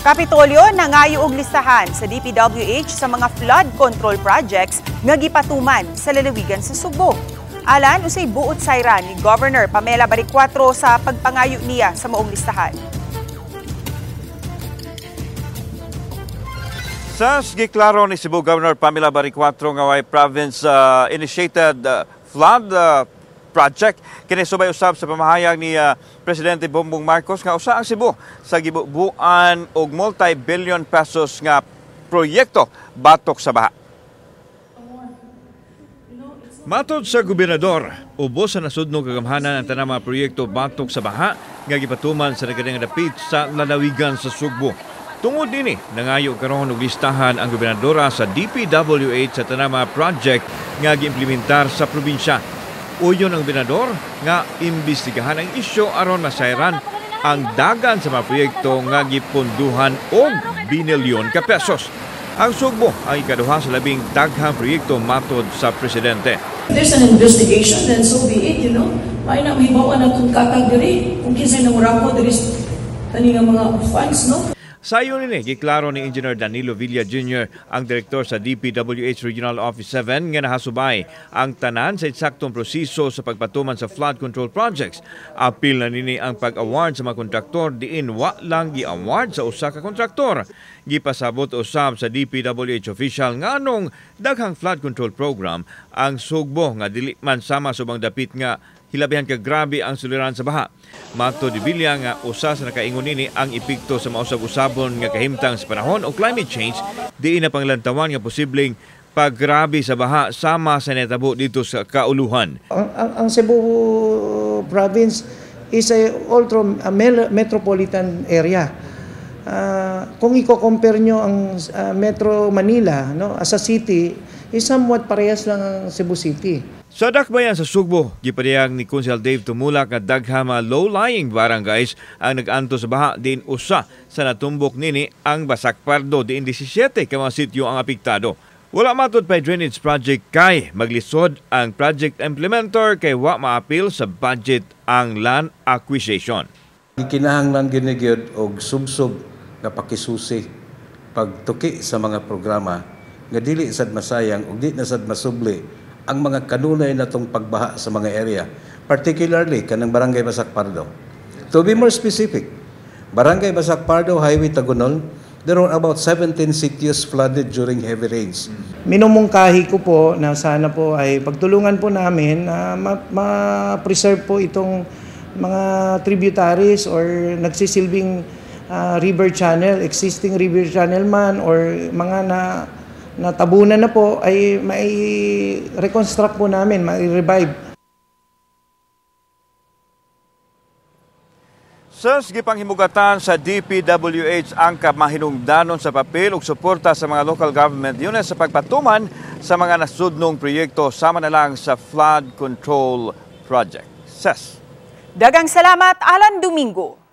Kapitolyo, nangayo og listahan sa DPWH sa mga flood control projects nga gipatuman sa lalawigan sa Sugbo. Alan, usay buot sayran ni Governor Pamela Baricuatro sa pagpangayo niya sa maong listahan. Sa giklaro ni Cebu Governor Pamela Baricuatro nga way province initiated flood project kini subay usab sa pamahayag ni Presidente Bongbong Marcos nga usa ang Cebu sa gibubuan og multi-billion pesos nga proyekto batok sa baha. Matod sa gobernador, ubos sa nasudnong kagamhanan ang tanang mga proyekto batok sa baha nga gipatuman sa nagaring dapit sa lalawigan sa Sugbo. Tungod nini, nangayo karon og listahan ang gobernadora sa DPWH sa tanang mga project nga giimplementar sa probinsya. Uyon ang gobernador nga imbestigahan ang isyu aron masayran ang dagan sa mga proyekto nga giponduhan og binilyon ka pesos. Ang Sugbo ang ikaduha sa labing daghang proyekto matod sa presidente. If there's an investigation, then so be it. May na mahibaw na itong katag diri kung kinsay nangurako diri kani nga mga funds, no? Sa ayon nini, giklaro ni Engineer Danilo Villa Jr., ang direktor sa DPWH Regional Office 7 nga nahasubay ang tanan sa eksaktong proseso sa pagpatuman sa flood control projects. Apil na nini ang pag-award sa mga kontraktor diin wa lang gi-award sa usa ka kontraktor. Gipasabot usab sa DPWH official nga anong daghang flood control program ang Sugbo nga dili man sama sa ubang dapit nga hilabihan ka grabe ang suliran sa baha. Matod ni Villa nga usa sa nakaingon nini ang epekto sa mausab-usabon nga kahimtang sa panahon o climate change diin na panglantawan nga posibleng paggrabe sa baha sama sa netabo dito sa Kauluhan. Ang Cebu province is a ultra a metropolitan area. Kung i-compare nyo ang Metro Manila, no, as a city, is somewhat parehas lang ang Cebu City. Sa dakbayan sa Sugbo, gipadayag ni Konsehal Dave Tumulak nga daghang mga low-lying barangays ang nag-anto sa baha diin usa sa natumbok nini ang Basak Pardo diin 17 ka mga sityo ang apektado. Wala matod pa drainage project kay maglisod ang project implementer kay wa maapil sa budget ang land acquisition. Gikinahanglan gyud og subsob nga pakisusi pagtuki sa mga programa nga dili sad masayang ug di na sad masubli ang mga kanunay natong pagbaha sa mga area, particularly kanang Barangay Basak Pardo. To be more specific, Barangay Basak Pardo, Highway Tagunol, there were about 17 cities flooded during heavy rains. Minumungkahi ko po na sana po ay pagtulungan po namin na ma-preserve po itong mga tributaries or nagsisilbing river channel, existing river channel man or mga na natabunan na po ay mai-reconstruct po namin, mai-revive. Sa gipanghimugatan sa DPWH ang kamahinungdanon sa papel ug suporta sa mga local government units sa pagpatuman sa mga nasudnong proyekto sama na lang sa flood control project. Ses. Dagang salamat, Alan Domingo.